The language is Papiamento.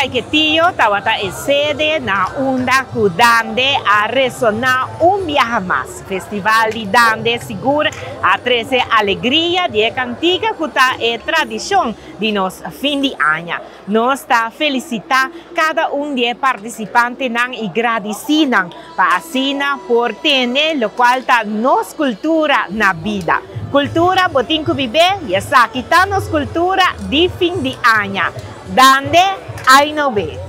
Caiquetio tabata e sede na unda ku Dande a resoná un biaha mas. Festival di Dande sigur a trese alegria di e kantika ku ta e tradishon di nos fin di aña. Nos ta felisitá kada un di e partisipantenan i gradisí nan pa asina por tene lokual ta nos kultura na bida. Kultura bo tin ku bib'é i esaki ta nos kultura di fin di aña. Dande, ai no be.